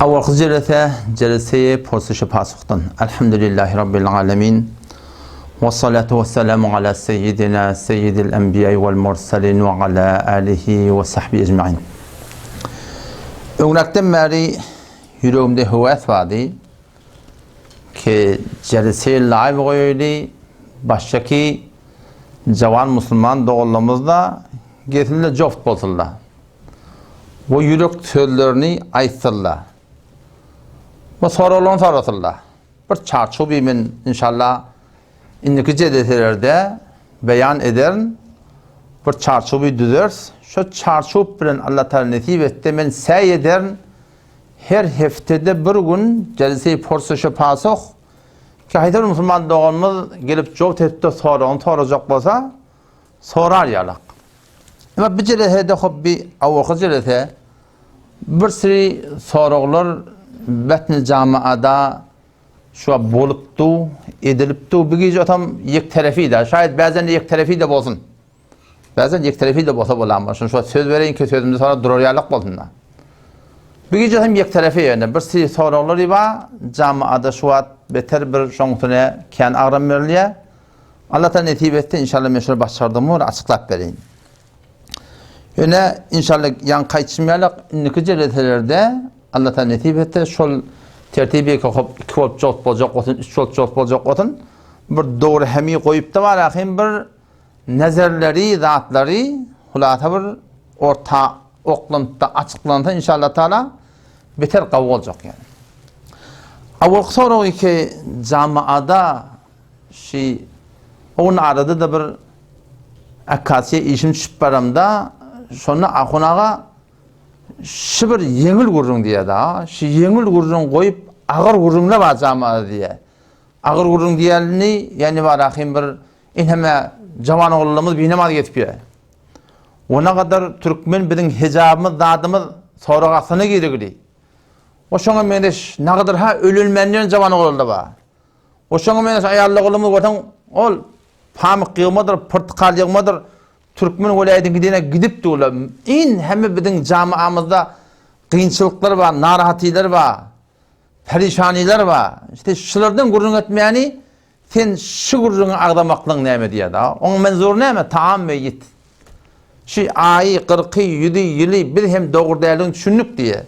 Awalky jelese, jelese-i porsuşy pasuhdan. Elhamdülillahi Rabbil alemin. Ve salatu ve selamu ala seyyidina seyyidil enbiya vel mursalin ve ala alihi ve sahbihi ecmain. Öňräkden bäri ýüregimde höwes bardy ki jelese live goýaýly, başdaky jawan musulman doganlarymyz da gelsinler joft bolsunlar. We ýürek sözlerini aýtsynlar. We soraglaryny sorasynlar. Bir çarçuwy men inşallah indiki jeleselerde beýan ederin. Bir çarçuwy düzeris. Şo çarçuw bilen Allah Taala nesip etse men säý ederin. Her heftede bir gün jelseyi porsuşa pasoh ki haýsy bir musulman doganymyz gelip jowt etde soragyny sorajak bolsa sorar ýalak. Emma bu jelesede hop bi awalky jelese bir sürü soraglar betni jamaada şu bolupdy, edilipdi. Bu gije otam ýek terefi de, şaýat bazen ýek terefi de bolsun. Bazen ýek terefi de bolsa bolan bolsun. Şu söz bereýin ki sözümde sonra durar ýalak bolsun da. Bu gije hem ýek terefi ýöne bir sürü soraglar bar. Jamaada şu wagt beter bir şoňsuna kän agram berilýär. Allah Taala nesip etse inşallah men şuny başardygymy bir açyklap bereýin. Ýöne inşallah ýaňky aýtşym ýaly indiki jeleselerde Allah Taala nesip etse şol tertibi hop 2 bolup jogap boljak bolsun, 3 bolup jogap boljak bolsun bir dogry hemi goýup da bar hem bir nezerleri, zatlary hulasa bir orta oklanyp da açyklansa inşallah Taala beter gawy boljak ýani. Awalky sorag ki jamaada Şi o gün arada-da bir akasiýa işim düşüp baramda, şonda Ahun aga şi bir ýeňil gürrüň diýýär-de, şi ýeňil gürrüň goýup agyr gürrüňler bar jamada diýýär. Agyr gürrüň diýenini, ýagny bar ahym bir inheme jawan oglanlarymyz binamaz gezip ýör. Ona gadar türkmen biziň hijabymyz zadymyz sorag astyna girigli. O şoňa meňzeş nagadar ha ölülmänýän jawan oglanlar bar. O şoňa meňzeş aýally oglumy görseň, ol pamyk ýygmadyr, pyrtykal ýygmadyr, türkmen welaýatyna gidene gidip durlar. In hemme biziň jamaamyzda kynçylyklar bar, narahatylar bar, perişanylar bar. İşte şulardan gürrüň etmäni sen şu gürrüňi agzamaklygyň näme diýýär-de. Oň menzury näme? Taam meýit. Şu aýy, kyrky, ýüzi, ýyly biz hem dogry däldigini düşündik diýýär.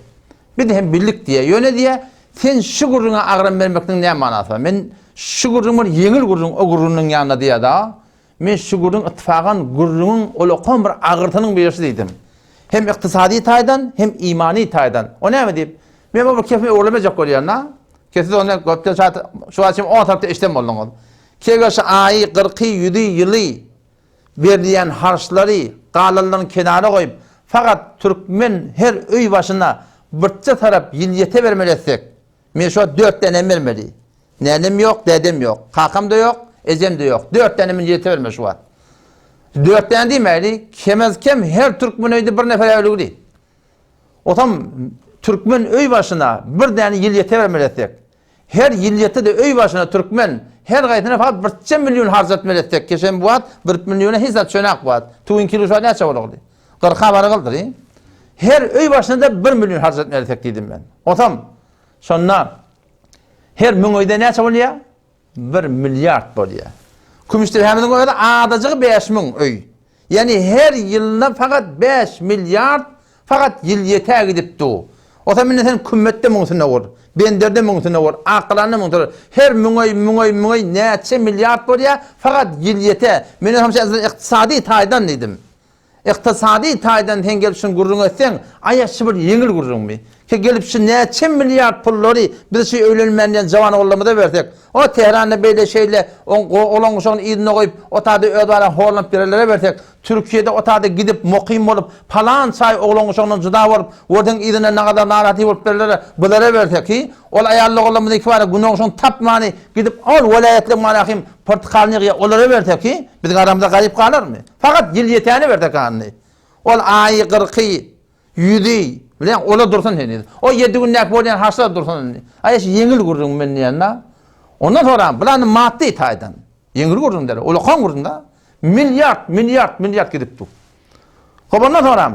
Biz hem bildik diýýär. Ýöne diýýär, sen şu gürrüňe agram bermekligiň näme manasy bar? Men şu gürrüň bir ýeňil gürrüň o gürrüňiň ýanynda diýýär-de. Men şu gürrüň ittifakan gürrüňiň ulakan bir agyrsynyň birisi diýdim. Hem ykdysady taýdan, hem imany taýdan. O näme diýip? Men bu bir kefimi öwrülemejek bolýan-da. Ki siz ony köpden şat şu wagt çenli on tarapda eşiden bolduňyz. Ki şu aýy, kyrky, ýüzi, ýyly berilýän harçlary galanlaryny kenara goýup, fakat türkmen her öý başyna birçe tarap ýyl ýete bermeli etsek, men şu wagt dört dänem bermeli. Nänem ýok, dädem ýok, kakam-da ýok, ejem-de ýok. Dört däne men ýete bermeli şu wagt. Dört däne diýmäli, kemez-kem her türkmen öýde bir nefer äwligli. Otam türkmen öý başyna bir däne ýyl ýete bermeli etsek. Her ýyl ýete-de öý başyna türkmen her gaýsyna fakat birçe million harjatmaly etsek, keşen bu wagt bir milliona hiç zat çönak bu wagt. Tüwüň kilo şu wagt näçe bolagdy? Kyrka baragyldyr. Her öý başyna-da bir million harjatmaly etsek diýdim men. Otam şonda her müň öýde näçe bolýar? Bir milliard bolýar. Kümüşdepämiziň özi adajygy 5000 öý. Ýagny her ýylda fakat 5 milliard fakat ýyl ýetä gidip dur. Osa mende sen kümmetde müňsüne bor, benderde müňsüne bor, akylanda müňsüne bor. Her müň öý, müň öý, müň öý näçe milliard bolýar, fakat ýyl ýete. Men hem ykdysady taýdan diýdim. Ykdysady taýdan sen gelip şuny gürrüň etseň, aýa şu bir ýeňil gürrüňmi? Ki gelip şu näçe milliard pullary biz şu öýlenmän diýen jawan ogullarymyza bersek, o Tehranda beýle şeýle oň oglan-uşagyny yzynda goýup, o taýda öz baran horlanyp ýörenlere bersek, Türkiýede o taýda gidip mukym bolup, palan çaý oglan-uşagyndan jyda bolup, görseň yzynda nagadar naraty bolup berlere, bulara bersek, hi, ol aýally ogullarymyz iki bara gün-ogşuny tapmany gidip ol welaýatlyň manahym pyrtykalyny ýygýar, olara bersek, hi, biziň aramyzda garyp galarmy? Fakat ýyl ýetäni bersek hany. Ol aýy, kyrky, ýüzi, bilen ola dursun heniz. O ýedi gündäki bolýan haçlar dursun indi. Aý şu ýeňil gürrüň men diýende. Ondan soňra bulany maddy taýdan. Ýeňil gürrüň däl, ulakan gürrüň da. Milliard, milliard, milliard gidip dur. Hop ondan soňra.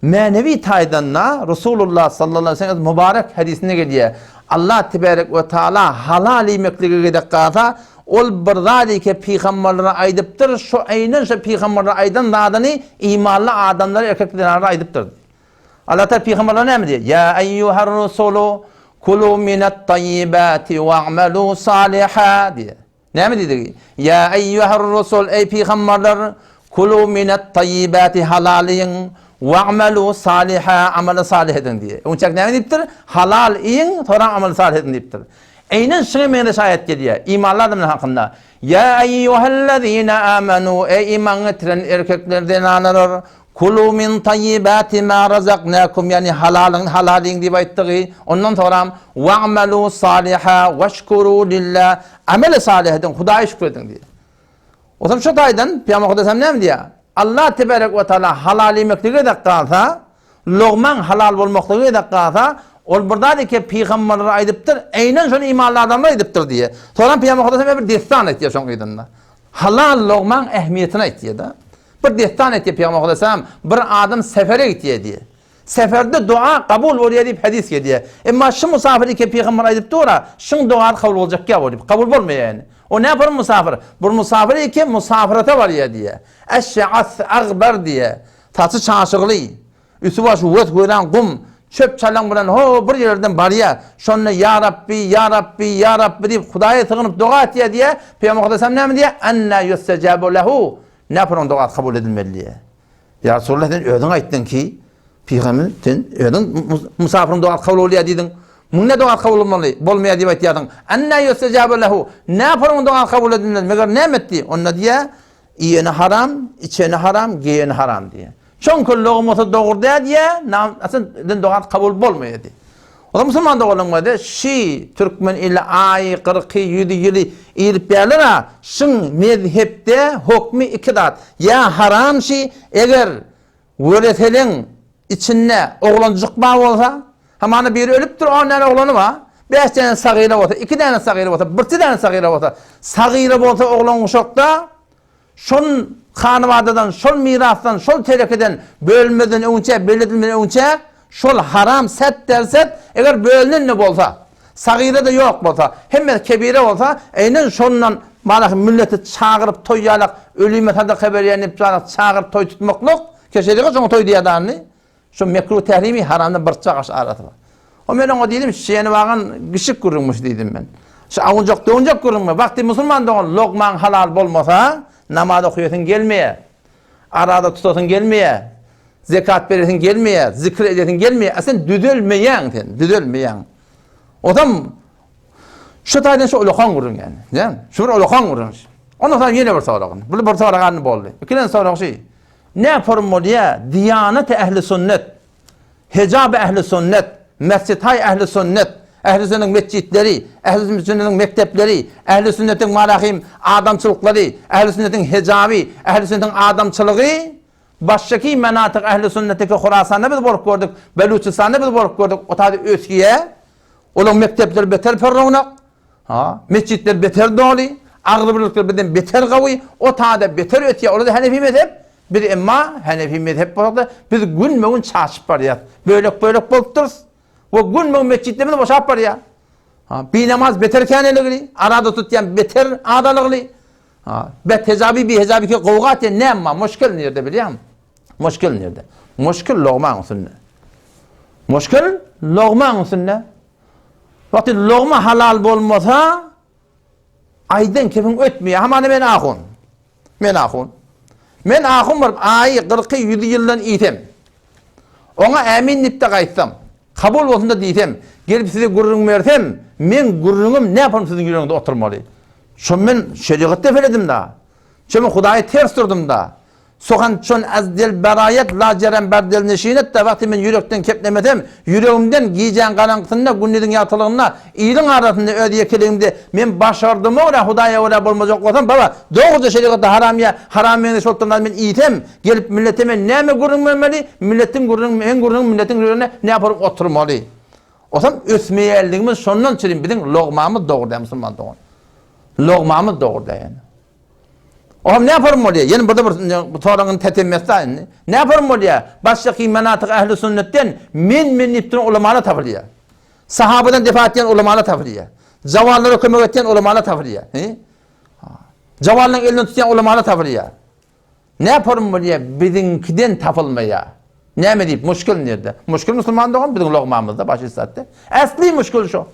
Mänewi taýdan-da Resulullah sallallahu aleýhi we sellem mübarek hadysynda gelýär. Allah tebarek we taala halal iýmeklige gezek galsa, ol bir zat eke pygamberlere aýdypdyr, şo eýnen şo pygamberlere aýdan zadyny imanly adamlara erkek zenanlara aýdypdyr. Allah taala pygamberlere näme diýýär? Ýa eýýuhar rusulu kulu minat taýýibati wa'malu saliha diýýär. Näme diýdigi? Ýa eýýuhar rusul, eý pygamberler, kulu minat taýýibati halal iýiň, wa'malu saliha amaly salyh ediň diýýär. Öňçäk näme diýipdir? Halal iýiň, soňra amaly salyh ediň diýipdir. Eýnen şuňa meňzeş aýat gelýär, imanly adamlar hakynda. Ýa eýýuhellezine amanu, eý iman getiren erkekler, zenanlar, Kulu min taýýibati ma razaknakum ýagny halalyň halal iýiň diýip aýtdygy, ondan soňram wa'malu saliha weşkuru lillah ameli salih ediň, Hudaýa şükür ediň diýýär. Onsoň şu taýdan Pygamber Hudaý näme diýýär? Allah tebarek we taala halal iýmeklige gezek galsa, logmaň halal bolmaklygy gezek galsa, ol bir zat eke pygamberlere aýdypdyr, eýnen şony imanly adamlar aýdypdyr diýýär. Soňram Pygamber Hudaý bir dessan aýtýar şoň yzynda. Halal logmaň ähmiýetini aýtýar-da. Bir dessan etýär Pygamber aleyhisselam, bir adam sefere gitýär diýýär. Seferde dua kabul bolýar diýip hadys gelýär. Emma şu musafir eke pygamber aýdyp dur-a, şuň dogasy kabul boljak ýa diýip, kabul bolmaýar ýani. O näme bir musafir? Bir musafir eke musafirete barýar diýýär. Eş'as agbar diýýär. Saçy çaşygly. Üsti-başy wes-welan gum, çöp-çalaň bilen ho bir ýerlerden barýar. Şonda Ýa Rabbi, Ýa Rabbi, Ýa Rabbi diýip Hudaýa sygynyp doga etýär diýýär. Pygamber Hudaý näme diýýär? Anna ýustejabu lehu. Näme onuň dogasy kabul edilmeli diýýär. Ýa Resulallah sen özüň aýtdyň ki, Pygamber sen özüň musafiriň dogasy kabul bolýar diýdiň. Muň ne dogasy kabul bolmaly, bolmaýar diýip aýtýarsyň. Anna ýustejabu lehu. Näme onuň dogasy kabul edilmeli? Meger näme etdi? Onda diýýär, Iýeni haram, içeni haram, geýeni haram diýýär. Çünki logmasy dogry däl diýýär, aslynda dogasy kabul bolmaýar diýýär. O musulman doganlaryň özi şi türkmen ili aýy, gyrky, ýüzi, ýyly iýilip bärler-a, şyň mezhepde hokmy iki zat, ýa haram şi, eger wereseleň içinde oglanjyk bar bolsa, hamana biri ölüpdir, on däne oglany bar, bäş däne sagyra bolsa, iki däne sagyra bolsa, birki däne sagyra bolsa, sagyra bolsa oglan uşakda, Şol hanybadadan, şol mirasdan, şol terekeden bölünmezden öňçä, belli edilmeden öňçä, şol haram set derset, eger bölünen-de bolsa, sagyra-da ýok bolsa, hemmesi kebire bolsa, eýnen şondan malahy milleti çagyryp toý ýalak, ölüme sadaka berýän diýip ýalak çagyryp toý tutmaklyk, keşeliga şoňa toý diýýär-däni. Şu mekruh tährimi haramdan bir çagaş arasy bar. O men oňa diýdim, şeýeni bagan gişik gürrüňmiş diýdim men. Şu awunjak döwünjek gürrüňmi? Wagty musulman dogan logmaň halal bolmasa, namaz okaýasyň gelmeýär. Araza tutasyň gelmeýär. Zekat beresiň gelmeýär, zikr edesiň gelmeýär. A sen düzelmeýäň sen, düzelmeýäň. Otam şu taýdan şu ulakan gürrüň ýani. Näme? Şu bir ulakan gürrüň. Ondan soň ýene bir sorag. Bu bir sorag alny boldy. Ikinji sorag şu. Ne form bolýa diýanat ähli sünnet, hejab ähli sünnet, mesjithaý ähli sünnet, ähli sünnetiň metjitleri, ähli sünnetiň mekdepleri, ähli sünnetiň malahym adamçylyklary, ähli sünnetiň hejaby, ähli sünnetiň adamçylygy başşaki menatyk ähli sünnetiki Horasanda biz bolup gördük, Beluçistanda biz bolup gördük, o taýda ösýä, olaň mekdepleri beter pörrownak, Ha, metjitler beter doly, agzybirlikler bizden beter gawy, o tada beter ösýär, olar-da hanefi mezhep, biz emma hanefi mezhep bolsak-da, biz günbe-gün çaşyp barýas, bölek-bölek bolup durus we günbe-gün metjitlerimiz boşap barýar. Ha, binamaz beter käneligli, arada tutýan beter azalygly. Ha, bet hejabi bi hejabi ki gowga atýan näme bar, muşkil nirde bilýäňmi? Muşkil nirde? Muşkil logmaň üstünde. Muşkil logmaň üstünde. Wagty logma halal bolmasa, aýdan kepiň ötmeýär. Hamana men ahun. Men ahun. Men ahun bolup aýy, gyrky, ýüzi ýyldan iýsem, oňa ämin diýip-de gaýtsam, kabul bolsun-da diýsem, gelip size gürrüň bersem, meň gürrüňim näpon siziň ýüregiňizde oturmaly? Şo men şerigat depeledim-da. Şo men Hudaýa ters durdum-da. Suhan çon az dil beraýet la jerem ber dil neşinet-de wagty men ýürekden keplemesem, ýüregimden gijäň garaňkysynda, gündiziň ýagtylygynda, iliň arasynda öz ýekeligimde men başardyma görä Hudaýa görä bolmajak bolsam, baba, dogruja şerigatda haram ýa haram meňzeş bolup duran zady men iýsem, gelip millete men näme gürrüň bermeli, milletiň gürrüňi, meň gürrüňim milletiň ýüregine näporup oturmaly. Osam ösmeýänligimiz şondan çürim biziň logmamyz dogry däl musulman dogan. Logmamyz dogry däl ýani. Oňam näporym bolýar? Ýene burada bir bu soragyň tätemmesi da indi. Näporym bolýar? Başdaky menatyk ähli sünnetden men-men diýip duran ulamalar tapylýar. Sahabadan defa etýän ulamalar tapylýar. Jawanlara kömek etýän ulamalar tapylýar. He? Jawanlaryň elinden tutýan ulamalar tapylýar. Näporym bolýar? Biziňkiden tapylmaýar. Näme diýip, muşkil nirde? Muşkil musulman dogan biziň logmamyzda baş üstadda. Äsli muşkil şo.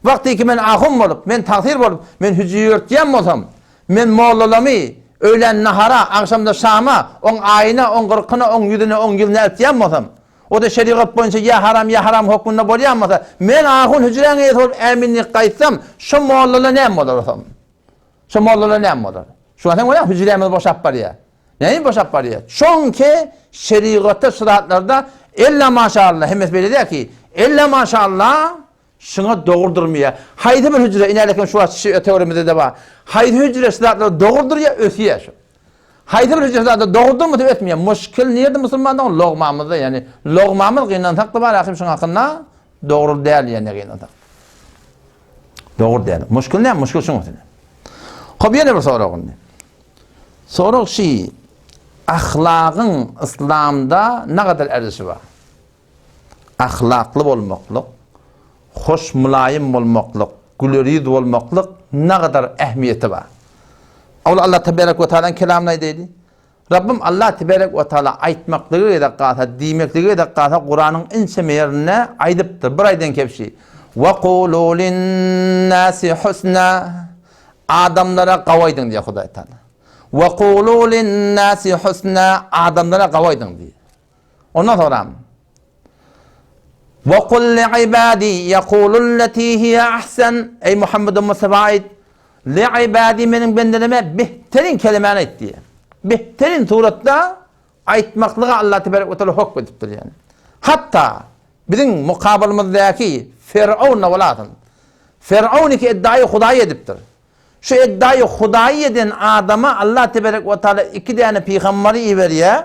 Wagty ki men ahun bolup, men tagsyr bolup, men hüji ýörtýän bolsam, Men mollalamy öýlän nahara, agşamda şama, oň aýyna, oň gyrkyna, oň ýüzüne, oň ýylyna eltýän bolsam, o-da şerigat boýunça ýa haram, ýa haram hökmünde bolýan bolsa, men ahun hüjräň eýesi bolup ämin diýip gaýtsam, şo mollala näme bolar otam? Şo mollala näme bolar? Şu wagt hem bolýar, hüjrämiz boşap barýar. Näme boşap barýar? Çünki şerigatda şu zatlarda ella maşallah, hemmesi beýle däl ki, ella maşallah Şuňa dogry durmaýar. Haýsy bir hüjre, inälekem şu wagt şu töweregimizde-de bar. Haýsy hüjre şu zatlara dogry durýar, ösýär şu. Haýsy bir hüjre şu zatlara dogry durmasa ösmeýär. Muşkil nirde musulmanlaryň logmamyzda, ýagny logmamyz gynansak-da bar, ahym şuň hakynda dogry däl ýene gynansak. Dogry däl. Muşkil näme? Muşkil şuň üstünde. Hop ýene bir sorag indi. Sorag şi, ahlagyň yslamda nagadar erzişi bar? Ahlakly bolmaklyk, hoş mylaýym bolmaklyk, güler ýüz bolmaklyk nagadar ähmiýeti bar. Ol Allah teberek we taalaň kelamyny aýdaýdy. Rabbym Allah teberek we taala aýtmaklygy gezek galsa, diýmekligi gezek galsa Kuranyň inçeme ýerinde aýdypdyr. Bir aýdan kepşi. Wa kulu linnasi husna. Adamlara gawy aýdyň diýýär Hudaý Taala. Wa kulu linnasi husna. Adamlara gawy aýdyň diýýär. Ondan soňra Wa kul li ibadi yaqulullati hiya ahsan Eý Muhammed Mustafa aýt li ibadi meniň bendelerime behterin kelimäni aýt diýýär. Behterin suratda aýtmaklyga Allah tebarek we taala hukm edipdir ýani. Hatda biziň mukabalymyzdaky Firavun bolasyn. Firavun ki eddaýy Hudaý edipdir. Şu eddaýy Hudaýy eden adama Allah tebarek we taala iki däne pygambary iberýär.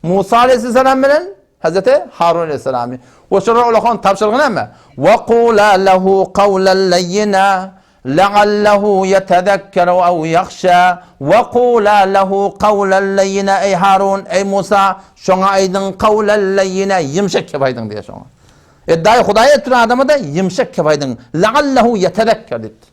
Musa aleyhisselam bilen Hazreti Harun aleyhisselamy. We şolara ulakan tabşyrgy näme? Wa qula lehu qawlan layyina la'allahu yetezekkeru aw yakhşa. Wa qula lehu qawlan layyina eý Harun, eý Musa, şoňa aýdyň qawlan layyina, ýumşak gep aýdyň diýýär şoňa. Eddaýy Hudaý etdiren adama-da ýumşak gep aýdyň. La'allahu yetezekker diýipdir.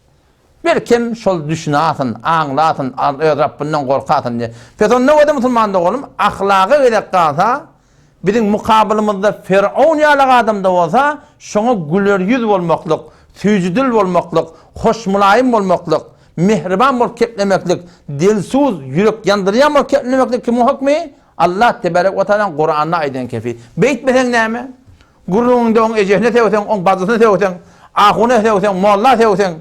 Belkem şol düşünasyn, aňlasyn, öz Rabbyndan gorkasyn diýe. Pes onda göde musulman doganym, ahlaga gezek galsa, biziň mukabylymyzda Fer'aun ýalak adam-da bolsa, şoňa güler ýüz bolmaklyk, süýji dil bolmaklyk, hoş mylaýym bolmaklyk, mähriban bolup keplemeklik, dilsuz, ýürek ýandyrýan bolup keplemeklik kimiň hökmi? Allah tebarek we taalaň Kuranda aýdan kefi. Beýtmeseň näme? Gürrüňiňde oň ejesine sögseň, oň bajysyna sögseň, ahuna sögseň, molla sögseň,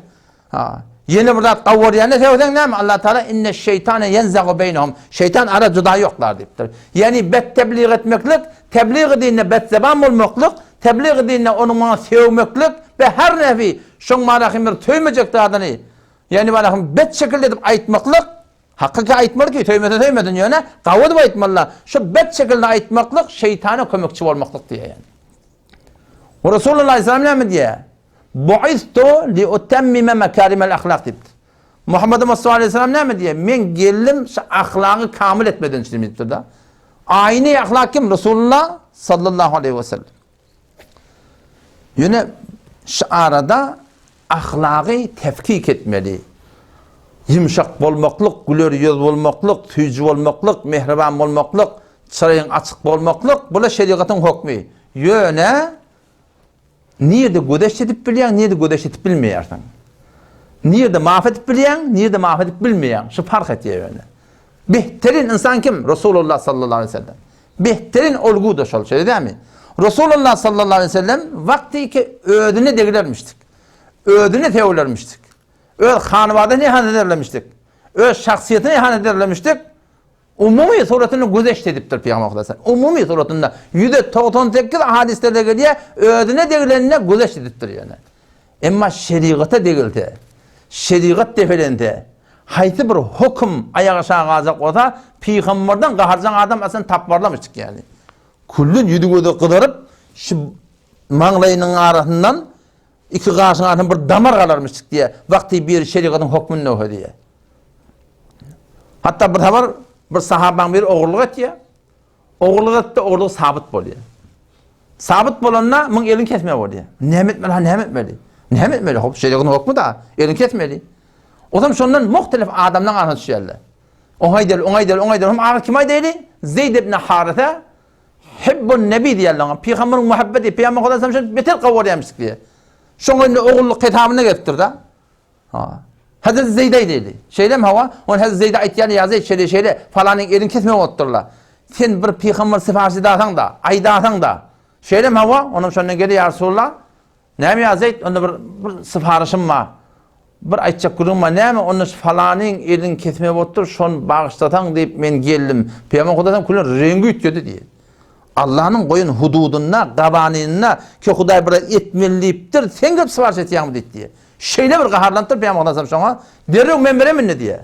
ha, ýene bir zat gowurýana sögseň näme? Allah Taala inne şeýtane ýenzagu beýnehum. Şeýtan ara juda ýoklar diýipdir. Ýagny bet teblig etmeklik, teblig dinine betzeban bolmaklyk, teblig dinine onuň maňa sögmeklik we her nefi şoň marahym bir söýmejek zadyny, ýagny marahym bet şekilde edip aýtmaklyk Hakyky aýtmaly ki, söýmese söýmesin, ýöne gawy edip aýtmalyda. Şu bet şekilde aýtmaklyk şeýtana kömekçi bolmaklyk diýýär ýani. We Resulullah aleyhisselam näme diýýär? Buistu li utemmime mekarimel ahlak diýipdir. Muhammed Mustafa aleyhisselam näme diýýär? Men geldim şu ahlagy kamil etmeden üçin diýipdir da. Aýny ahlak kim? Resulullah sallallahu aleyhi ve sellem. Ýöne şu arada ahlagy tefkik etmeli. Ýumşak bolmaklyk, güler ýüz bolmaklyk, süýji bolmaklyk, mähriban bolmaklyk, çyraýyň açyk bolmaklyk, bular şerigatyň hökmi. Ýöne nirde gözeş edip bilýäň, nirde gözeş edip bilmeýärsiň. Nirde maaf edip bilýäň, nirde maaf edip bilmeýäň. Şu parh etýär ýöne. Behterin insan kim? Resulullah sallallahu aleyhi ve sellem. Behterin olgu-da şol, şeýle dälmi? Resulullah sallallahu aleyhi ve sellem wagty ki özüne degilermişdik. Özüne sewilermişdik. Öz hanybadasyna ihanet ederlemişdik. Öz şahsyýetine ihanet ederlemişdik. Umumy suratynda gözeşt edipdir Pygamber Hudaý. Umumy suratynda 198 hadislerde gelýär, özüne degilenine gözeşt edipdir ýöne. Emma şerigata degilse, şerigat depelense, haýsy bir höküm aýak aşagy galjak bolsa, pygamberden gaharjaň adam aslynda tapmarlamyşdyk ýaly. Külden ýüzi-gözi gyzaryp, şu maňlaýynyň arasyndan, iki gaşyň arasyndan bir damar galarmyşdyk diýýär. Wagty biri şerigatyň hökmüni nöwhe diýýär. Hatda bir habar bir sahabaň biri ogurlyk etýär. Ogurlyk etdi, ogurlyk sabyt bolýar. Sabyt bolanda muň elini kesmeli bolýar. Näme etmeli, ha näme etmeli? Näme etmeli? Hop, şerigatyň hukmy da, elini kesmeli. Ozam şondan muhtelif adamlaryň arasyna düşýärler. Oňa aýdaly, oňa aýdaly, oňa aýdaly. Hem ahyr kime aýdaly? Zeýd ibn Harise Hibbun Nebi diýýärler oňa. Pygamberiň muhabbeti, Pygamber Hudaý şony beter gowy görýärmiş diýýär. Şoň indi ogullyk hesabynda gelipdir-de. Ha. Hazreti Zeýde aýdaýdy. Şeýlemi hawa? Ony Hazreti Zeýde aýtýan ýa Zeýd şeýle şeýle falanyň elini kesmek bolupdyrlar. Sen bir pygamber syparyş edasaň-da, aýdasaň-da. Şeýlemi hawa? Onam şondan geldi ýa Resulullah. Näme ýa Zeýd, onda bir bir syparyşym bar. Bir aýtjak gürrüňim bar. Näme onda şu falanyň elini kesmek bolupdyr, şony bagyşlasaň diýip men geldim. Pygamber Hudaýdan külen reňgi üýtgedi diýdi. Allanyň goýan hududynda, gawanynynda ki Hudaý bir zat etmeli diýipdir, sen gelip syparyş etýäňmi diýdi diýýär. Şeýle bir gaharlanypdyr Pygamber Aleyhisselam şoňa, derrew menbere mindi diýýär.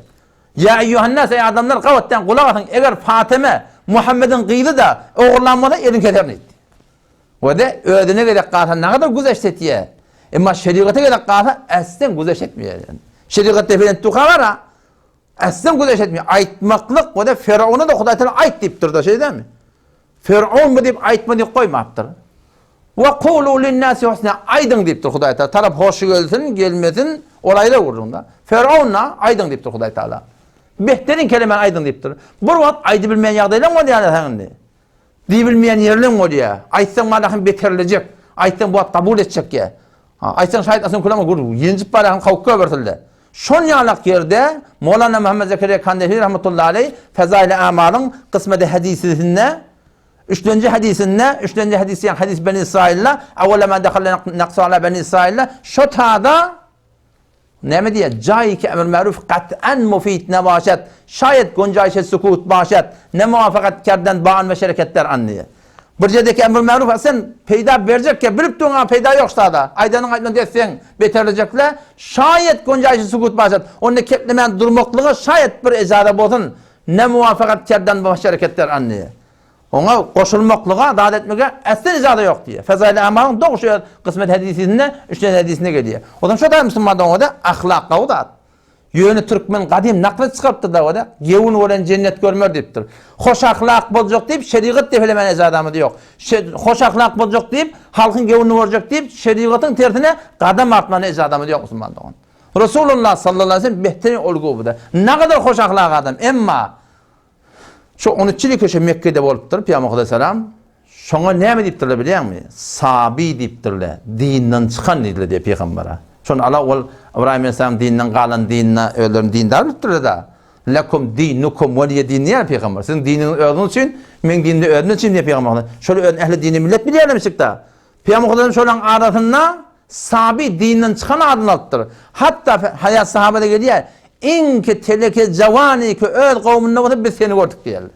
Ýa eýýuhannas, eý adamlar, gabatdan gulak asyň, eger Fateme, Muhammediň gyzy-da ogurlan bolsa, elini keserin diýdi. We-de özüne gezek galsa nagadar güzeşt etýär. Emma şerigata gezek galsa äsden güzeşt etmeýär. Şerigatda belent duha bar-a. Äsden güzeşt etmeýär. Aýtmaklyk we-de Ferowna-da Hudaý Tagala aýt diýipdir-de, şeýle dälmi? Ferowun bu diýip aýtma diýip goýmapdyr. We kulu linnasi husna aýdyň diýipdir Hudaý Tagala. Tarap hoşy gelsin, gelmesin, ol aýra gürrüň-de. Ferowna aýdyň diýipdir Hudaý Tagala. Behterin kelemäni aýdyň diýipdir. Bir wagt aýdybilmeýän ýagdaýlaň bolýar seň indi. Diýibilmeýän ýerleň bolýar. Aýtsaň malahym beterlejek. Aýtsaň bu wagt kabul etjek ýa. Aýtsaň şaýat asyň kulama gür ýenjip barýan kawuk göbersildi. Şon ýalak ýerde Molana Muhammed Zekeriýa Kandehli rahmetullahi aleý Fezaili Amalyň kysmady hadisisinde üçlenji hadisinde üçlenji hadis ýa hadis Beni Israilde awwala ma dahalla naqsu ala Beni Israilde şo tada Näme diýýär? Jaý ki emr maruf kat'an mufid ne başat, şaýat gunjaýşe sukut başat, ne muwafakat kerden baan we şereketler an diýýär. Bir ýerdeki emr maruf sen peýda berjekkä bilip durňa peýda ýok ştada. Aýdanyň aýtmady etseň beterlejekle, şaýat gunjaýşe sukut başat. Onda keplemän durmaklyga şaýat bir ejaza bolsun, ne muwafakat kerden we şereketler an diýýär. Oňa goşulmaklyga, zat etmege äslen ijaza ýok diýýär. Fezail-i Amalyň dogry şu kysmet hadisinde, üçlenji hadisinde gelýär. O zaman şo da musulman doňada ahlak gowy zat. Ýöne türkmen gadym nakly çykarypdyr da oda, gewün gören jennet görmer diýipdir. Hoş ahlak boljak diýip şerigat depelemän ejazamyz ýok. Hoş ahlak boljak diýip halkyň gewünini görjek diýip şerigatyň tersine gadam atmana ejazamyz ýok musulman dogan. Resulullah sallallahu aleyhi ve sellem behterin olgu bu da. Nagadar hoş ahlak adam emma Şu on üç ýyl köşe Mekgede bolupdyr Pygamber Hudaýsalam. Şoňa näme diýipdirler bilýäňmi? Sabi diýipdirler. Dinden çykan diýdiler diýip pygambere. Şony ala ol Ybraýym aleyhisselam dininden galan dinine özlerini dindar bilipdirler da. Lekum dinukum weliye din diýýär pygamber. Siziň diniňiz özüňiz üçin, meň dinim-de özüm üçin diýýär pygamber. Şol özüni ähli dini millet bilýärler da. Pygamber Hudaýam şolaryň arasynda Sabi dinden çykan adyny alypdyr. Hatda Haýat sahabada gelýär, Iňki teleke jawany ki öz kowumynda bolsa biz seni gördük diýerler.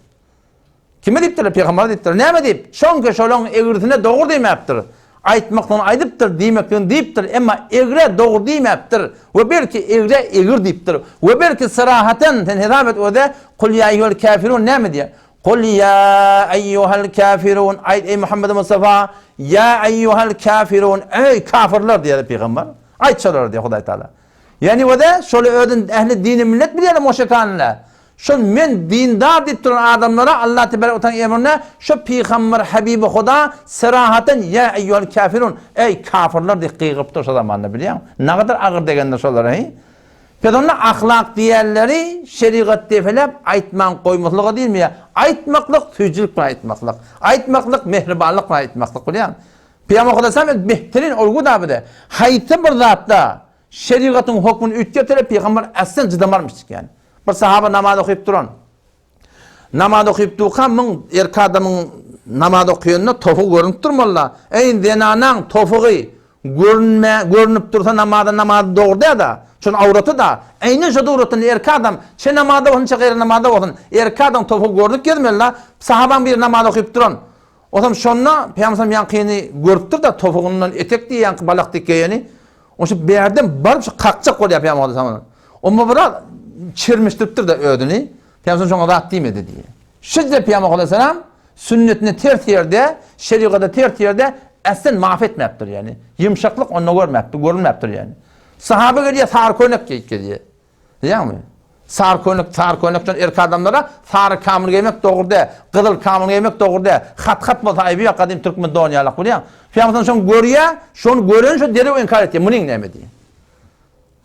Kime diýipdirler? Pygambere diýipdirler. Näme diýip? Şoňki şolaryň egrisine dogry diýmäpdir. Aýtmaklygyny aýdypdyr, diýmekligini diýipdir, emma egrä dogry diýmäpdir we belki egrä egir diýipdir we belki syrahaten sen hesap et öze Kul ýa eýýuhel käfirun näme diýýär? Kul ýa eýýuhel käfirun, aýt eý Muhammed Mustafa, ýa eýýuhel käfirun, eý kafirler diýýär pygamber. Aýt şolara diýýär Hudaý Taala. Ýani o-da şol özün ähli dini millet bilýärler moşekanlar. Şol men dindar diýip duran adamlara Allah tebarek we taala emrine şo pygamber habibi Huda serahaten ýa eýýuhel käfirun, eý kafirler diýip gygyrypdyr şo zamanda bilýäňmi? Nagadar agyr degendir şolara heý. Pes onda ahlak diýenleri şerigat depeläp aýtman goýmaslyga diýilmeýär. Aýtmaklyk süýjülik bilen aýtmaklyk. Aýtmaklyk mähribanlyk bilen aýtmaklyk bilýäňmi? Pygamber Hudaýa salam behterin olgu da bize. Haýsy bir zatda şerigatyň hokmuny üýtgetele pygamber äslen jydamarmyş ýani. Bir sahaba namaz okyp duran. Namaz okyp durka muň erkek adamyň namaz okýanda topugy görünip durmalyda. Eý zenanaň topugy görünme görünip dursa namazda namazy dogry däl-da. Şol awraty-da. Eýnen şo duratyny erkek adam çe namazda bolsun çe gaýry namazda bolsun erkek adam topugy görünip gezmeli-da. Sahabaň biri namaz okyp duran. Osam şonda Pygamber sallam ýaňkyny görüpdir-de topugyndan etek diýýän ýaňky balak dik geýeni. Oşa bärden baryp şu kakjak bolýar Pygamber sallam. Onda biraz çermişdiripdir-de özüni. Pygamber şoňa zat diýmedi diýýär. Şeýle Pygamber aleyhisselam sünnetine ters ýerde, şerigata ters ýerde äslen maaf etmäpdir ýani. Ýumşaklyk onda görmäpdir, görünmäpdir ýani. Sahaba gelýär, sary köýnek geýip gelýär. Bilýäňmi? Sary köýnek, sary köýnekden erkek adamlara sary kamyl geýmek dogry däl. Gyzyl kamyl geýmek dogry däl. Hat-hat bolsa aýby ýok, gadym türkmen dony ýalak bilýäň. Pygamber şony görýär, şony gören şo derrew inkar etýär. Munyň näme diýýär?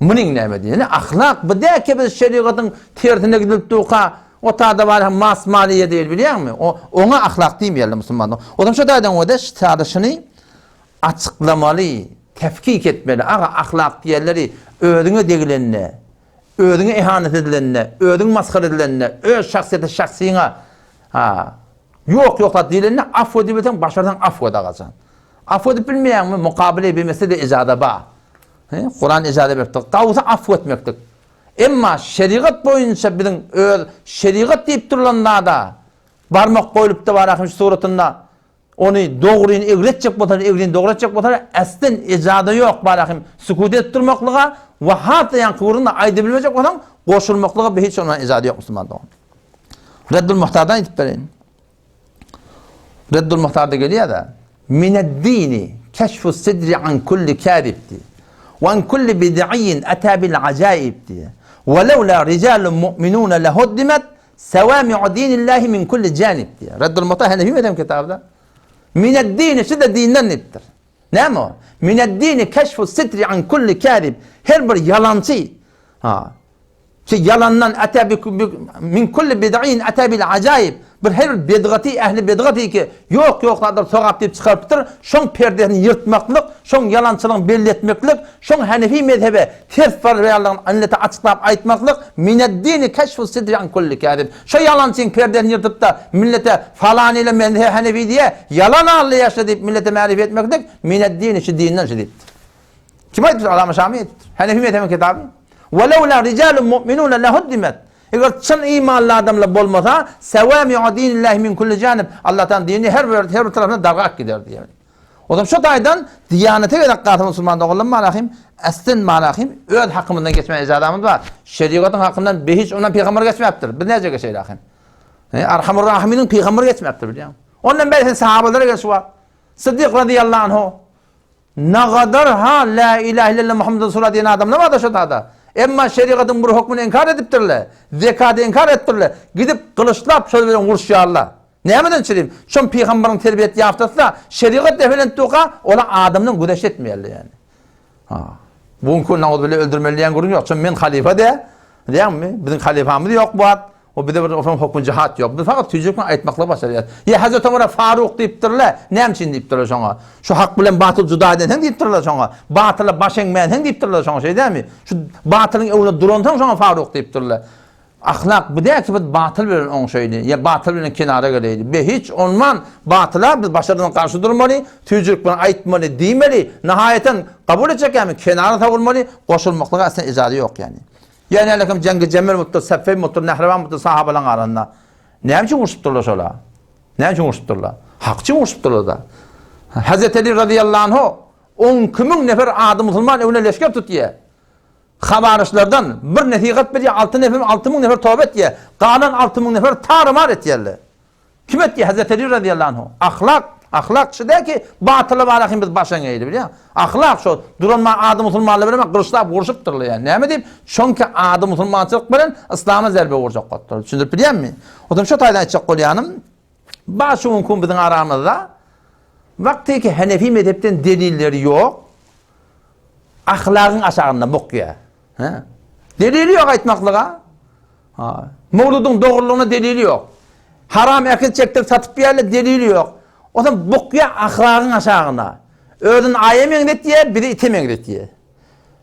Munyň näme diýýär? Ine ahlak bu däl ki biz şerigatyň tersine gidilip durka, o tada bar hem mas maliýe diýil bilýäňmi? O oňa ahlak diýmeýärler musulmanlar. O zaman şo taýdan o-da sada şuny açyklamaly, tefkik etmeli. Aga ahlak diýenleri özüňe degilende, Özüňe ihanet edilende, özüň masgara edilende, öz şahsyýete şahsyňa ha ýok ýok zat diýlende afw edibilseň başarsaň afw et agajan. Afw edip bilmeýäňmi mukabele bimesle ijaza ba. He, Kuran ijaza beripdir. Gawsy afw etmeklik. Emma şerigat boýunça biziň öz şerigat diýip durulan zada barmak goýlupdy bar ahim şu suratynda Ony dogryny egri etjek bolsalar, egrini dogry etjek bolsalar, äslen ejada ýok, barahym sükut edip durmaklyga we hat-da ýaňky gürrüňde aýdybilmejek bolsaň, goşulmaklyga bir hiç ondan ejada ýok musulman dogan. Reddul Muhtardan aýdyp bereýin. Reddul Muhtarda gelýär-de, Mined-dini keşfu sidri an kulli kâzib diýýär. We an kulli bid'iýin etâ bil ajaib diýýär. We lewlâ rijalun mu'minûne lehuddimet Sewami'u dinillahi min kulli janib diýýär. Reddul Muhtar Hanefi mezhebiň kitabynda. Mined-dini şu-da dinden diýipdir. Näme o? Mined-dini keşfu sitri an kulli kâzib. Her bir ýalançy, ha, ki ýalandan ata bi min kulli bid'in ata bil ajaib. Bir her bir bidgaty, ähli bidgaty ki ýok ýok zatlar sogap diýip çykarypdyr. Şoň perdesini ýyrtmaklyk, şoň ýalançylygyny belli etmeklik, şoň Hanefi mezhebe Ters barýanlygyny millete açyklap aýtmaklyk Mineddini keşfus sidri an kulli käzib. Şo ýalançyň perdesini ýyrtyp-da, millete falany ile mezhebi hanefi diýýä, ýalan aldaýaşla diýip millete märifi etmeklik Mineddini şu dinden şu diýipdir. Kim aýdypdyr? Alama Şamy aýdypdyr. Hanefi mezhebiň kitaby. Welewla rijalun mu'minuna lehuddimet. Eger çyn imanly adamlar bolmasa, sewami'u dinillahi min kulli janib. Allah Taala dinini her bir her bir tarapyndan dargap gider diýýär. Ozam şo taýdan diýanete gerek galsa musulman doganlarym malahym, äslen malahym öz hakymyzdan geçmäge ejazamyz bar. Şerigatyň hakyndan behiç ondan pygamber geçmäpdir. Biz näce geçeýli ahym? He, Arhamur Rahiminiň pygamber geçmäpdir bilýäň. Ondan bäri sen sahabalara gel şu wagt. Siddik radiyallahu anhu nagadar ha la ilahe illallah Muhammed Resulullah diýen adamlar bardy şo tada. Emma şerigatyň bir hökmüni inkar edipdirler. Zekaty inkar edipdirler. Gidip gylyçlap şol bilen uruşýarlar. Nämeden çyryp? Şom pygambaryň terbiýet ýaftasy-da, şerigat defelent duka, ola adamdan güzeşt etmeýärler ýani. Ha. Bu günki gün nauzubilla öldürmeli diýen gürrüň ýok. Şom men halyfa de, diýäňmi? Biziň halyfamyz ýok bu wagt. O bize bir onuň hukmy jihat ýok. Biz fakat tüýjük bilen aýtmaklygy başarýarys. Ýa Hazreti Omara Faruk diýipdirler. Näme üçin diýipdirler şoňa? Şu hak bilen batyl juda edensiň diýipdirler şoňa. Batyla baş eňmänsiň diýipdirler şoňa, şeý dälmi? Şu batylyň öňünde duransoň şoňa Faruk diýipdirler. Ahlak bu däl ki biz batyl bilen oňşaýly, ýa batyl bilen kenara geleýli. Be hiç onman batyla biz başardan garşy durmaly, tüýjülik bilen aýtmaly, diýmeli, nahaýatan kabul etjek ýa kenara sowulmaly, goşulmaklyga asla ijaza ýok ýani. Ýa nälekem Jengi Jemel bolupdyr, Seffeýn bolupdyr, Nehrewan bolupdyr sahabalaň arasynda. Näme üçin urşupdyrlar şolar? Näme üçin urşupdyrlar? Hak üçin urşupdyrlar da. Hazreti Ali razyýallahu anhu 12 müň nefer ady musulman öňüne leşger tutýar. Hawaryçlardan bir nesihat berýär, alty nefer, 6000 nefer toba etýär. Galan 6000 nefer tary-mar etýärler. Kim etýär? Hazreti Ali razyýallahu anhu. Ahlak, ahlak şu däl ki, batyla barahyn biz baş eňeýli, bilýäň. Ahlak şo, duran ma ady musulmanlar bilen gylyçlap urşupdyrlar ýa. Näme diýip? Çünki ady musulmançylyk bilen yslama zerbe urjak bolupdyr. Düşündirip bilýänmi? Otam şo taýdan aýtjak bolýanym, bar şu günki gün biziň aramyzda wagty ki Hanefi mezhepden delilleri ýok. Ahlagyň aşagynda bukýar. Hä? Delili ýok aýtmaklyga. Ha. Mowludyň dogrulygyna delili ýok. Haram äkit çekdirip satyp ýerler delili ýok. Otam bukýar ahlagyň aşagyna. Özüni aýa meňzetýär, bizi ite meňzetýär.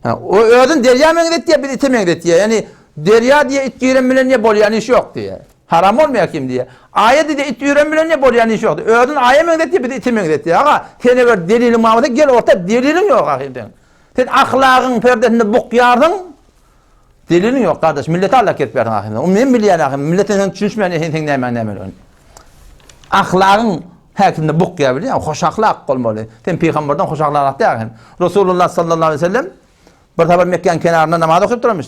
Ha, o özüni derýa meňzetýär, bizi ite meňzetýär. Ýani derýa diýe it giren bilen diýe bolýan iş ýok diýe. Haram bolmaýar kim diýe. Aýa diýe it üren bilen diýe bolýan iş ýok. Özüni aýa meňzetýär, bizi ite meňzetýär. Aga, sen eger deliliň bar bolsa gel orta, deliliň ýok ahyr seň. Sen ahlagyň perdesinde bukýarsyň. Deliliň ýok gardaş, millete Allah kesip bersin ahyr. O men bilýän ahyr, millete sen düşünişmeýän eken seň nämäň nämeligini. Ahlagyň häkimde bukýar bilýän, hoş ahlak bolmaly. Sen pygamberden hoş ahlak däl hem. Resulullah sallallahu aleyhi ve sellem bir sapar Mekgäniň kenarynda namaz okyp duranmyş.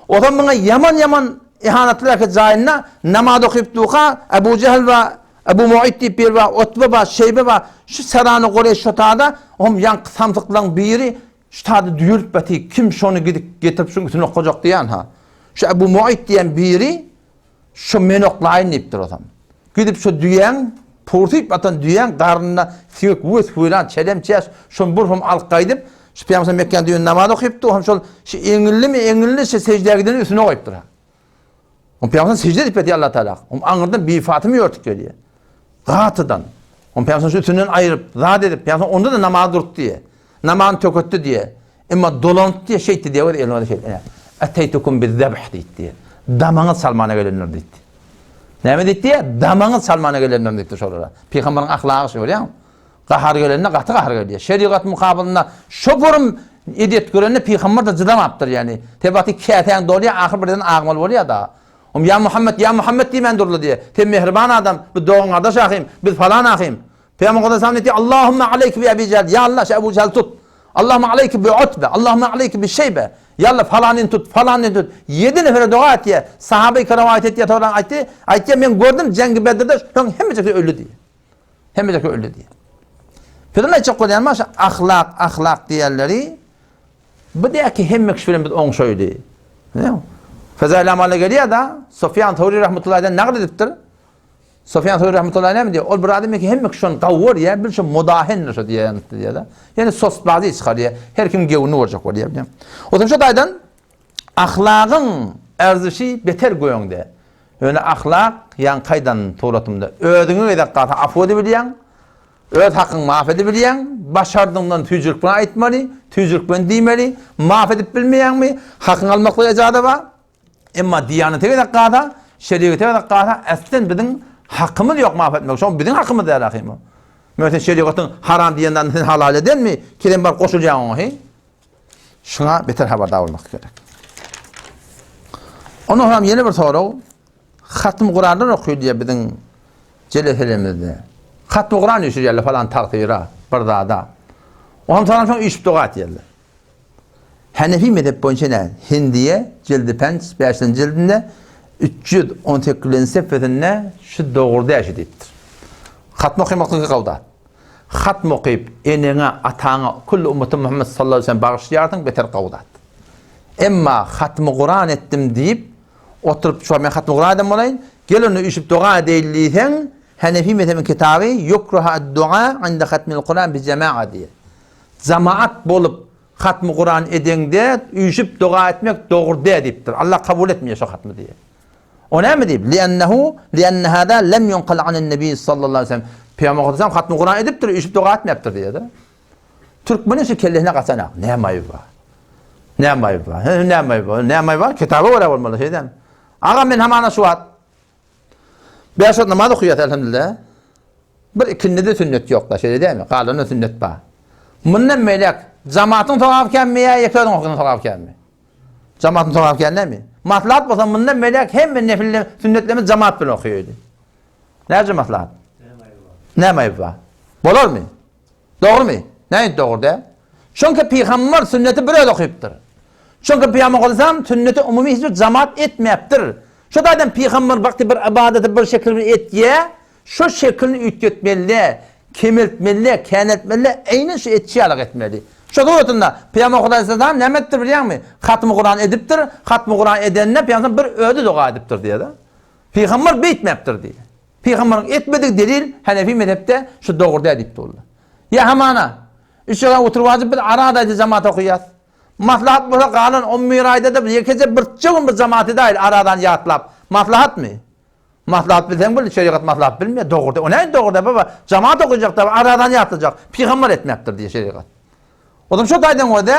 Ozan muňa ýaman-ýaman ihanatly erkek jaýynda namaz okyp durka, Ebu Jehl bar, Ebu Mu'yt diýip biri bar, Utbe bar, Şeýbe bar. Şu Serany Gureýş şo tada, ohm ýaňky samsyklaryň biri şu tada düýelip baty, kim şony gidip getirip şuň üstüne okajak diýýän ha. Şu Ebu Muaýt diýen biri şu men oklaýyn diýipdir osam. Gidip şu düýäň pursyp atan düýäň garnynda siňek wes-weýran çelem-çäş şony bir hum alyp gaýdyp, şu Pygamber Mekgäniň düýeni namaz okypdy, o hem şol şu eňillimi eňilli şu seždä gideni üstüne goýupdyr. Oň Pygamber sežde edip ýatýar Allah Taala. Oň aňyrdan Bibi Fatyma ýörtüp gelýär. Gatydan. Oň Pygamber şu üstünden aýryp, zat edip, Pygamber onda-da namaz durdy diýýär. Namazyny töketdi diýýär. Emma dolanyp diýýär, şeýtdi diýýär, öz elini şeýtdi. Eteýtukum biz-zebh diýdi diýýär. Damaňyz çalmana gelendir diýdi. Näme diýdi diýýär? Damaňyz çalmana gelendir diýdi şolara. Pygamberiň ahlagy şu görýäňmi? Gahar gelende gaty gahar gelýär. Şerigat mukabylynda şo burum edet görende pygamber-de jydamapdyr ýani. Tebaty käsäň dolýar, ahyr birden agmaly bolýar-da. Om ýa Muhammet, ýa Muhammet diýmän durly diýýär. Sen mähriban adam, biz dogan-gardaş ahym, biz falan ahym. Pygamber Aleyhisselam diýdi, Allahumma aleyke bi Ebi Jähl, ýa Allah şu Ebu Jähli tut. Allahumma aleyke bi Utbe, Allahumma aleyke bi Şeýbe. Ýa Allah falanyny tut, falanyny tut. Ýedi nefere doga etýär. Sahabe-i kiram aýt etýär, soran aýtdy, aýtýar men gördüm Jengi Bedirde şoň hemmejesi öldi diýýär. Hemmejesi öldi diýýär. Biziň aýtjak bolýanym şu ahlak, ahlak diýenleri bu däki hemme kişi bilen biz oňşaýly. Fezail amala gelýär-de, Sufýan Sawri rahmetullahi nagyl edipdir. Sufýan Sawri rahmetullahi näme diýýär? Ol bir adam eken hemme kişi şony gawy görýär, bil şo mudahendir şo diýýär diýýär-de. Ýani sosbazy çykarýar. Her kim gewini görjek bolýar diýýär. Otuň şo taýdan ahlagyň erzişi beter göňde. Ýöne ahlak ýaňky aýdan suratymda özüňe gezek galsa afu edibilýäň, öz hakyňy maaf edibilýäň, başardygyňdan tüýjülik bilen aýtmaly, tüýjülik bilen diýmeli, maaf edip bilmeýäňmi, hakyňy almaklyga ejaza bar. Emma diýanete gezek galsa, şerigete gezek galsa, äslen biziň hakymyz ýok maaf etmek. Şo biziň hakymyz däl ahym. Meselem şerigatyň haram diýen zadyny sen halal edenmi? Ki sen baryp goşulýaň oňa, he? Şuňa beter habardar bolmak gerek. Ondan soň ýene bir sorag. Hatm Kuranlar okyr diýe biziň jeleselemizde. Hatm Kuran üýşürýärler falan tagsyra, bir zada. Ondan soň şoň üýşüp doga etýärler. Hanefi mezhep boýunça näme? Hindiye jildi penç 5-nji jildinde 318-nji sefesinde şu dogry däşi diýipdir. Hatm okamaklygy gawda. Hatm okyp, eneňe, ataňa, külli ummeti Muhammet sallallahu aleyhi ve sellem bagyşlaýarsyň, beter gowy zat. Emma hatmy Kuran etdim diýip, oturyp şu men hatmy Kuran eden bolaýyn, gel onda üýşüp doga edeýli diýseň, Hanefi mezhebiň kitaby Ýukruha ad-dua inda hatmil Kuran bi jema'a diýýär. Jamaat bolup hatmy Kuran edeňde üýşüp doga etmek dogry däl diýipdir. Allah kabul etmeýär şo hatmy diýýär. O näme diýip? Li'ennehu, li'enne hâzâ lem yunqal anen-nebi sallallahu aleýhi we sellem. Pygamber Muhammed hatmy Kuran edipdir, üýşüp doga etmepdir diýýär-de. Türkmeniň şu kellesine gaçanak. Näme aýby bar? Näme aýby bar? He, näme aýby bar? Näme aýby bar? Kitaba görä bolmaly, şeýdem. Agam men hamana şu wagt Beş wagt namaz okaýas elhamdülillah. Bir ikindide sünnet ýok-da, şeýle dälmi? Galanda sünnet bar. Mundan beýläk jamatyň sogaby känmi ýa ýeke özüň okaýan sogaby känmi? Jamatyň sogaby kän dälmi? Maslahat bolsa mundan beýläk hemme nefil sünnetlerimizi jamaat bilen okaýaly. Näce maslahat? Näme aýby bar? Bolarmy? Dogrumy? Näme dogry däl? Çünki pygamber sünneti bir özi okypdyr. Çünki pygamber aleyhisselam sünneti umumy hiç bir jamaat etmäpdir. Şu taýdan pygamber wagty bir ybadaty bir şekil bilen etýä, şu şekilini üýtgetmeli däl, kemeltmeli däl, käneltmeli däl, eýnen şu etşi ýalyk etmeli. Şu suratynda pygamber aleyhisselam näme etdir bilýäňmi? Hatmy Kuran edipdir, hatmy Kuran edende pygamber bir özi doga edipdir diýýär. Pygamber beýtmäpdir diýýär. Pygamberiň etmedigi delil Hanefi mezhepde şu dogry däl diýip durlar. Ýa hamana, üç rekat oturyp wajyp biz ara aýda jamaat okaýas. Maslahat bolsa galan on bir aýda-da ýekeje birje gün bir jamaat edäýeli aradan ýatlap. Maslahatmy? Maslahat bilseň bil, şerigat maslahat bilmeýär, dogry däl. O näme dogry däl baba? Jamaat okajak da aradan ýatlajak. Pygamber etmäpdir diýýär şerigat. Ozam şo taýdan görde,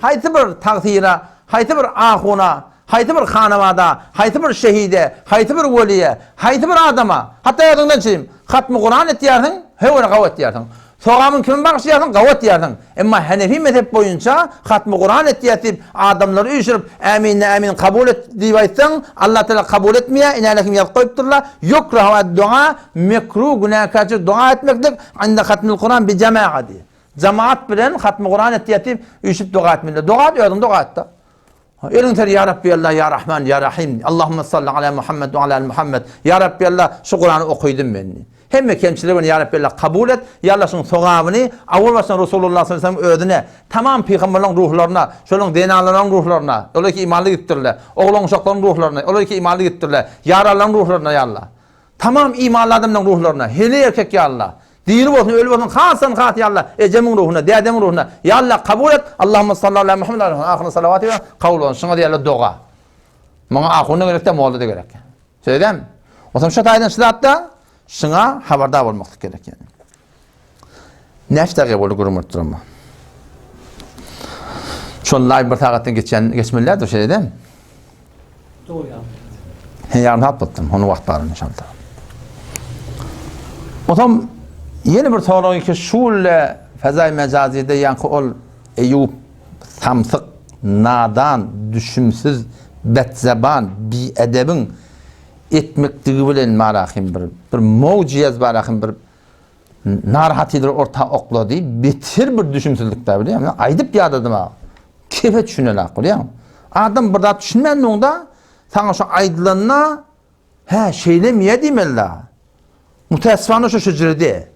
haýsy bir tagsyra, haýsy bir ahuna, haýsy bir hanabada, haýsy bir şehide, haýsy bir weliýe, haýsy bir adama, hatda özüňden çynym, hatmy Kuran etýärsiň, höwre gawy etýärsiň. Sogabyny kime bagyşlaýarsyň, gawy etýärsiň. Emma Hanefi mezhep boýunça hatmy Kuran etýäs diýip, adamlary üýşürip, ämin-de ämin kabul et diýip aýtsaň, Allah Tagala kabul etmeýär, inäle kim ýazyp goýupdyrlar, Ýukrahu ad-dua, mekruh, günäkärçilik doga etmeklik, inde hatmil Kuran bi jema'a diýip. Jemaat bilen hatmy Kuran etýär diýip, üýşüp doga etmeli. Doga et, özüň doga et-de. Eliň ser ýa Rabbi Allah ýa Rahman ýa Rahim Allahumma salli ala Muhammed we ala ali Muhammed ýa Rabbi Allah şu Kurany okydym men. Hemme kemçiligimi ýa Rabbi Allah kabul et. Ýa Allah şuň sogabyny awal başdan Rasulullah sallallahu aleyhi ve sellem özüne, tamam pygamberleň ruhlaryna, şolaň zenanlaryň ruhlaryna, olar ki imanly gitdirler. Oglan uşaklaryň ruhlaryna, olar ki imanly gitdirler. Ýaranlaryň ruhlaryna ýa Allah. Tamam imanly adamlaryň ruhlaryna, heleý erkek ýa Allah. Diri bolsun, öli bolsun, hasdan has ýa Allah, ejemiň ruhuna, dädemiň ruhuna, ýa Allah kabul et, Allahumma salli ala Muhammed ala ahyry salawaty we kabul bolsun. Şuňa diýerler doga. Muňa ahun-da gerek-de, molla-da gerek. Şeýdem. Otam şu taýdan şu zatda şuňa habardar bolmaklyk gerek ýani. Näçe dagyga boldy gürrüň berip duranma. Şol laý bir sagatdan geçýän geçmelidir şeýdem. Dogry ýa. He ýarym sagat bolupdyr. Onu wagt bar inşallah. Otam ýene bir sorag ki şulle fezai mejazide ýaňky ol Eýýup samsyk, nadan, düşümsiz, betzeban, biedebiň etmekdigi bilen marahym bir bir mowjyýaz barahym bir narahatydyr orta oklady. Beter bir düşümsizlik da bilýäňmi? Aýdyp ýadadym ha. Kefe düşünenak bilýäňmi? Adam bir zat düşünmän onda saňa şu aýdylanda hä şeýlemi ýa diýmeli da. Müteessifana şu şüjrede.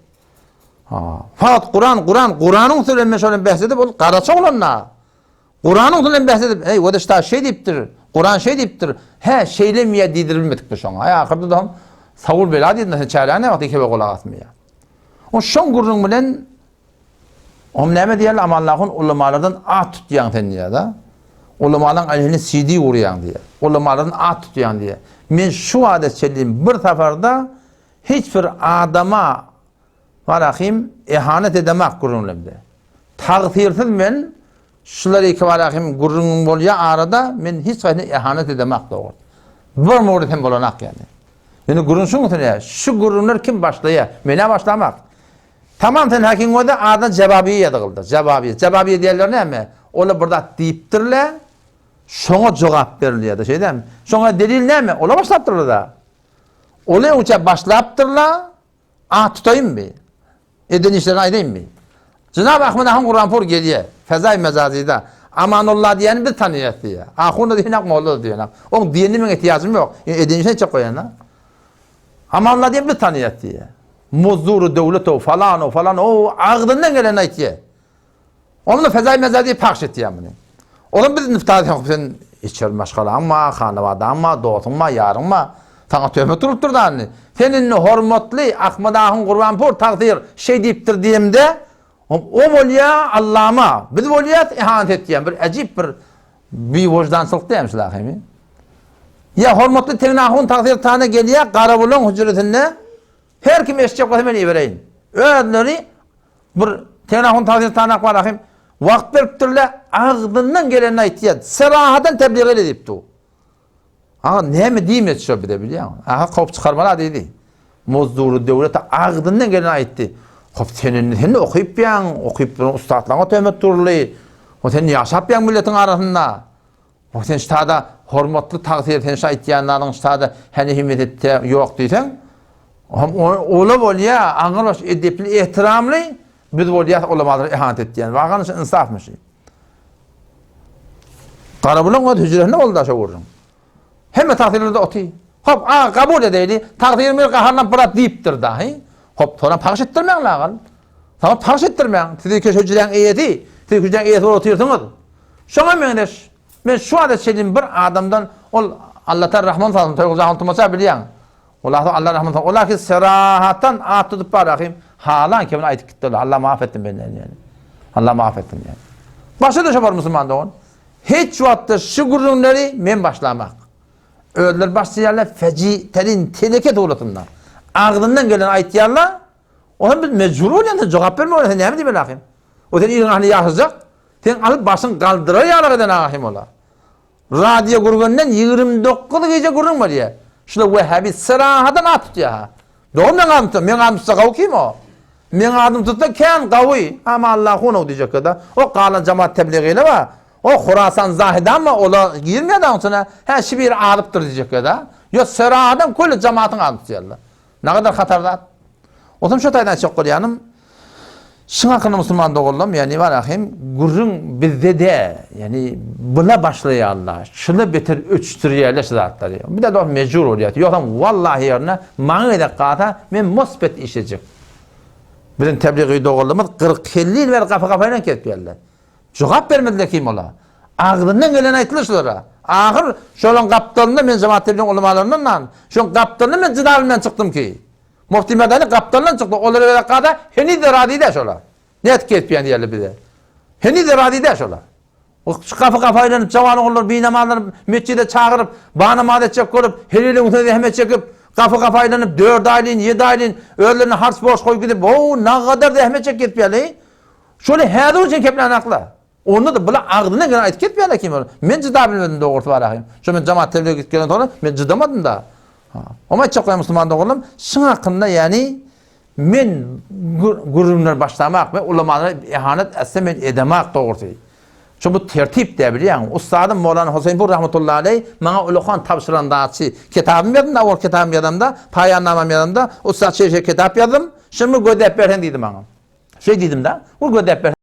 Ha, fakat Kuran, Kuran, Kuranyň sözü men şonuň bähs edip ol garaça bolanda. Kuranyň sözü bähs edip, ey, o da şta şey diýipdir. Kuran şey diýipdir. Hä, şeýlemi ýa diýdirilmedik bu şoňa. Aý ahyrda da sawul bela diýdi, sen çäräni näme wagt kebe gulak asmaýar. O şoň gürrüň bilen Om näme diýerler? Amanlahun ulamalardan at tutýaň sen diýýär-de. Ulamalaryň aleyhine CD urýaň diýýär. Ulamalardan at tutýaň diýýär. Men şu wada çenli bir saparda hiç bir adama Barahim ehanet edemak gürrüňlemde. Tagsyrsız men şular iki barahim gürrüňim bolýar arada men hiç haýsyna ehanet edemak dogry. Bir mowrut hem bolanak ýani. Ýöne gürrüň şuň üstüne, şu gürrüňler kim başlaýar? Menä başlamak. Tamam sen hakyň özi adyna Jebabiýe ýazygyldy. Jebabiýe. Jebabiýe diýenler näme? Olar bir zat diýipdirler. Şoňa jogap berilýär-de, şeýdämi? Şoňa delil näme? Olar başlapdyrlar-da. Olar öňçä başlapdyrlar. At tutaýynmy? Eden işlerini aýdaýynmy? Jenap Ahmet ahun Gurbanpur gelýär. Fezaý Mejazyda. Amanulla diýeni biz tanaýas diýýär. Ahun-da diýenak, molla-da diýenak. Oň diýenine meň ehtiýajym ýok. Eden işini aýtjak bolýan-da. Amanullah diýen biz tanaýas diýýär. Muzdury döwletow falanow falanow agzyndan gelenini aýtýar. Onda Fezaý Mejazy pahş etýär muny. Olam biz indi sen içer maşgalaň bar, hanabadaň bar, dostuň bar, ýaryň bar. Saňa töhmet urupdyr da indi. Sen indi hormatly Ahmad ahun Gurbanpur tagsyr şeý diýipdir diýemde, o bolýar Allama, biz bolýas ihanet etýän bir äjip bir Biwyždançylyk dämi şu zahymy? Ýa hormatly Tegnahun tagsyr tana gelýär Garabulaň hüjresinde her kim eşitjek bolsa men ibereýin. Özleri bir Tegnahun tagsyr tanak bar ahym wagt beripdirler agzyndan gelenini aýtýar. Serahadan tebliğ ele diýip dur. Aga näme diýmedi şo bize bilýäňmi? Aha kowup çykarmaly diýdi. Muzdury döwlete agzyndan geleni aýtdy. Hop sen indi sen okyp ýaň, okyp duran ussatlaryňa töhmet durly. O sen ýaşap ýaň milletiň arasynda. O sen ştada hormatly tagsyr sen şu aýtýan zadyň ştada häni himmet etde ýok diýseň, hem ola bolýa, aňyrbaş edepli, ehtiramly biz bolýas ulamalara ihanet etýän. Wagan şu insafmy şu? Garabulaň öz hüjresinde boldy şo gürrüň. Hemme tagsyrlarda oty. Hop, a kabul edeýli. Tagsyr mir gaharlanyp bir zat diýipdir dahy. Hop, sonra pagş etdirmäň lagal. Sonra pagş etdirmäň. Siz iki hüjräň eýesi, siz hüjräň eýesi bolup otyrsyňyz. Şoňa meňzeş. Men şu wagta çenli bir adamdan ol Allatar Rahman salsyn, Toýgul Jahon Tumaça bilýäň. Olar Allah rahmet etsin. Olar ki serahatdan at tutup bar ahim. Halan kemini aýdyp gitdiler. Allah maaf etsin benden yani. Allah maaf etsin yani. Başa düşe bar musulman dogan. Hiç wagtda şu gürrüňleri men başlamak. Özleri başlaýarlar feci terin teneke suratynda. Agzyndan gelen aýtýarlar. Olam biz mejbur bolýan sen jogap berme sen näme diýmeli ahim. O sen iliň ahli ýaşajak. Sen alyp başyň galdyrar ýaly eden ahim ola. Radio Gürgenden 29 gije gürrüň bolýar. Şular wehhabi syrahadan at tutýar ha. Dogry meň adym tutsa, meň adym tutsa gawy kim o? Meň adym tutsa kän gawy. Ama Allahunow diýjekde. O galan jamaat tebligiyle bar. O Horasan Zahidan bar, ola girmeýär daň içine. Hä şi biri azypdyr diýjekde. Ýok syrahadan köli jamaatyň adyny tutýarlar. Nagadar hatar zat. Otam şo taýdan aýtjak bolýanym. Şuň hakynda musulman doganlarym, ýagny bar ahim, gürrüň bizde-de, ýagny bula başlaýarlar, şula beter öçdürýärler şu zatlary. Bir de dost mejbur bolýar. Ýogsam wallahi ýerine maňa gezek galsa, men mosbet işlejek. Biziň tebligy doganlarymyz 40-50 ýyl bäri gapy gapayla kesip geldiler. Jogap bermediler kim ola. Agzyndan gelen aýtdylar şulara. Ahyr şolaň gapdalynda men jemaat tebligiň ulamalaryndan nan, şoň gapdalynda men jyda bilmän çykdym ki. Mufti Medeni gapdalyndan çykdy. Olara gezek galsa heniz-de razy däl şolar. Nädip kesipýän diýerler bize. Heniz-de razy däl şolar. Şu gapy gapy aýlanyp jawan ogullar binamazlary metjide çagyryp, banamaz etjek bolup, her ýylyň üstüne zähmet çekip, gapy gapy aýlanyp, dört aýlyn, ýedi aýlyn, özlerine harç borç goýup gidip, ho, nagadar zähmet çekip kesipýärler. Şony häzir üçin kepläňaklar. Onda-da bular agzyna gelen aýdyp ketmeýärler kim ol. Men jyda bilmedim dogrusy bar ahym. Şo men jamaat tebliğe gidip gelen soňra men jydamadym da. Ha. Oňa aýtjak bolýan musulman doganlarym, şuň hakynda ýani men gürrüňler başlamak we ulamalara ihanet etse men edemak dogrusy. Şo bu tertip dä bilýäň. Ussadym Mowlana Huseýnpur rahmetullahi aleý maňa ulakan tabşyran zatçy. Kitabymy ýazdym da, ol kitabymy ýazamda, paýannamamy ýazamda, ussat şeýle şeýle kitap ýazdym. Şuny gözläp berseň diýdi maňa. Şeý diýdim-de, ol gözläp berseň.